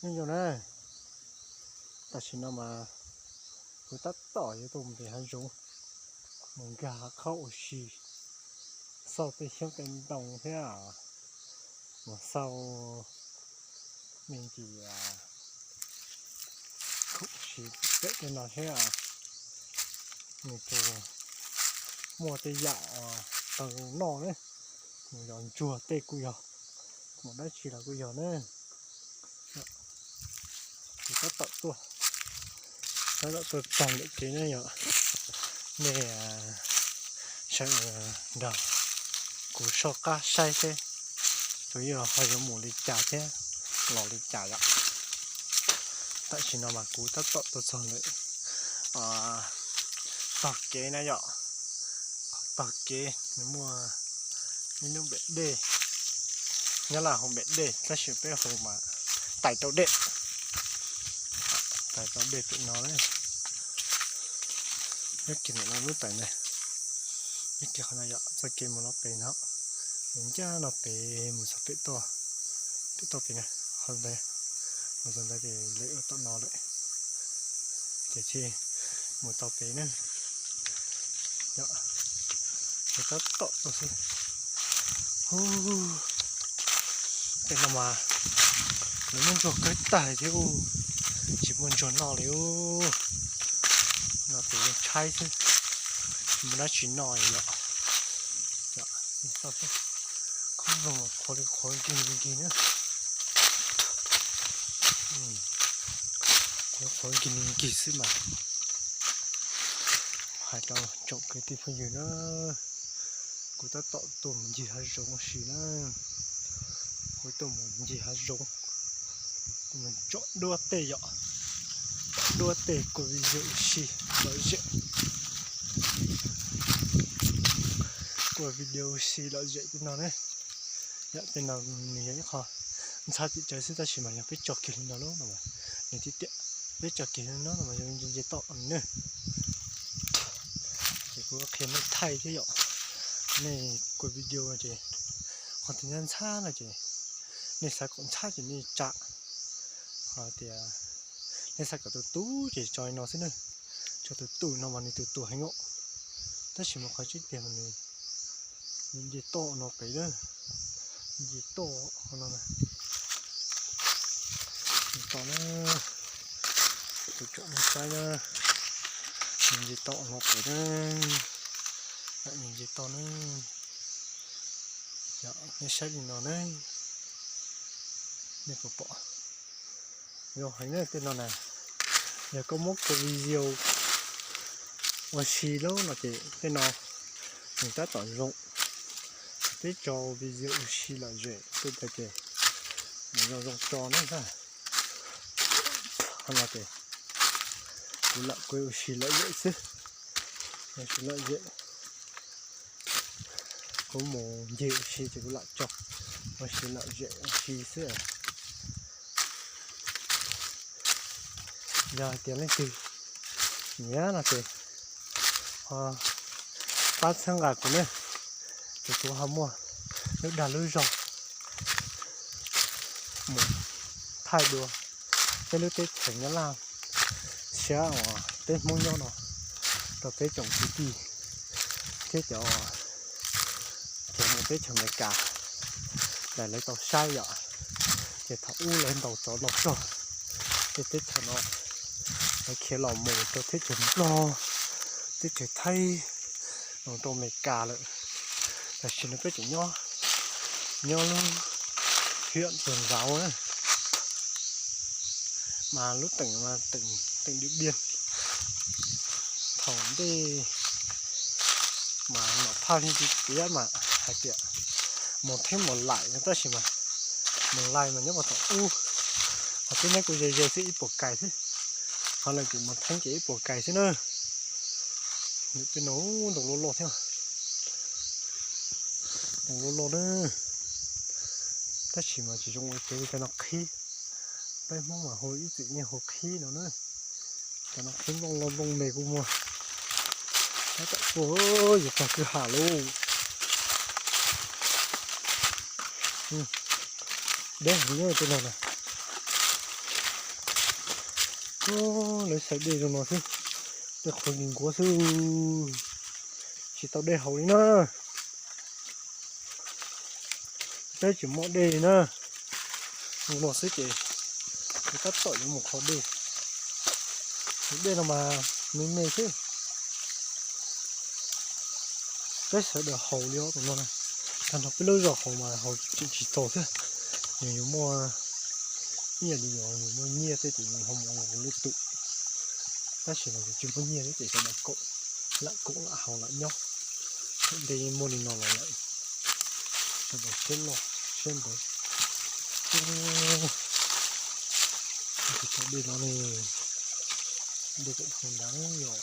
Nyob zoo na, tam sim no mas kuv tab tom yuav tuaj mus pem hav zoov, mus nkag hav qhaub ua si, xauj tej xyoob tej ntoo thiab, mus xauj me ntsis khaub ua si pem tej no thiab, nws puas muaj tej yam taws noj ne, mus yos ntsuag tej kuj yog, mus dab tsi los kuj yog na. Kuv tab tom tuaj, tab tom tuaj txog ntawm kev na yom, nej sawv daws nrog kuv soj qab saib seb kuv yuav ho yuav mus li cas thiab los li cas yom. Tam sim no mas kuv tab tom tuaj txog ntawm tog kev na yom, tog kev nws muaj ib lub npem dej, nyob Laj hu npem dej tab sis peb hu mas tais rau dej, tais rau dej pem no na. Nyob kiag ntawm no lub tais na, nyob kiag qhov no yom, txoj kev mus no pem no, mus ncaj no pem mus txog pem toj, pem toj pem na, qhov ntawd, mus txog ntawd ces lawv ua tom no lawm, ces thiaj mus tau pem na. Yom, ces tab tom tuaj xwb. Hu, tej no mas nws muaj ntsuag kawg tag thiab, tsis muaj ntsuag noj li ub. No ces yeej tshaib xwb, tsis muaj dab tsi noj li yom. Khoob zoo qhuav li qhuav nkig nkig na, qhuav nkig nkig xwb mas. Hais rau tsoom kwv tij phooj ywg na, kuv tab tom tuaj mus ncig hav zoov ua si na, kuv tuaj mus ncig hav zoov, tsom duab tej yom, tsom duab tej kua video ua si lom zem, kua video ua si lom zem tej no ne. Yom, tej no nws yog ib qho ntxhab tim tsawv xwb tab sis mas yog peb tso kiag li no lub no mas nws thiaj tiam, peb tso kiag li no no mas yog nce nce toj no na. Ces kuv qhia nej thaij thiab yom, nej kua video no ces qhov twg ntxhab ntxhab no ces nej xav kom ntxhab ces nej tsa, ho tias nej xav kom tus tu ces tso li no xwb na, tso tus tu no mas nws tus tu heev os. Tab sis mas qhov tseeb tiag mas nws nce toj no pem na, nce toj no, nce toj na, kuv tsom nej saib na, nce toj no pem na, nce toj na, nej saib li no na, nej puas pom? Zoo heev na tej no na, yog koj muab kua video ua si lawm no ces tej no nws tab tom zoo, peb tso video ua si lom zem tej ntawd ces nws zoo zoo tso na. Qhov no ces kuv lam kuv ua si lom zem xwb, ua si lom zem, kuv mus ncig ua si ces kuv lam tso ua si lom zem ua si xwb. Yog hais tias leej twg nyiam no ces ho pab txhawb nqa kuv na, ces kuv ho muaj lub dag lub zog mus thaij dua peb lub teb chaws Nyab Laj siab uas peb Hmoob nyob no rau peb tsoom kwv tij thiab cov, cov mus teb chaws Amelikas, lawv tau saib yom. Ces thaum ub lawv ntaus tsov ntaus rog tej teb chaws no, lawv khiav los mus rau teb chaws Nplog, teb chaws Thaib, los rau Amelikas lawm. Tam sim no peb tseem nyob, nyob lub hiam Tuam Zauv na, mas lub teem, teem Điện Biên. Thaum ntej mas nom phaj yeej tsis piav mas hais tias Moos Theeb Moos Laim no tab sis mas Moos Laim mas nyob puag thaum ub, ho peb nyob kuj ze ze xwb ib puas kais xwb, ho lawv kuj Moos Theeb ces ib puas kais xwb na. Nws peb no ntoo loj loj thiab, ntoo loj loj na, tab sis mas tsis zoo ua kev li cov no qhib. Peb Hmoob mas hu ib txwm yeej hu qhib no na, cov no qhib nplooj loj nplooj me kuj muaj. Tab tom tuaj yuav txog kwj ha lauj. Deb heev tej no na, Lawv xaws dej zoo no xwb, dej qhuav li nkuav xwb, tsis tau dej haus li na. Peb tsis muaj dej li na. Mus no xwb ces tab tom yuav mus kho dej. Tus dej no mas me me xwb. Peb sawv daws haus li os tus no na. Tag nrho peb lub zos haus mas haus tsis txaus thiab. Nws yuav muaj, ib yam li yus muaj nyiaj tej ces yus ho mus ua lwm tus. Tab sis mas yus tsis muaj nyiaj thiab ces sawv daws lam koom lam haus lam nyob. Ntev muaj li no los lawm, sawv daws siab loj siab ntev. Tus dej no ne, dej pem dhau ntawd yog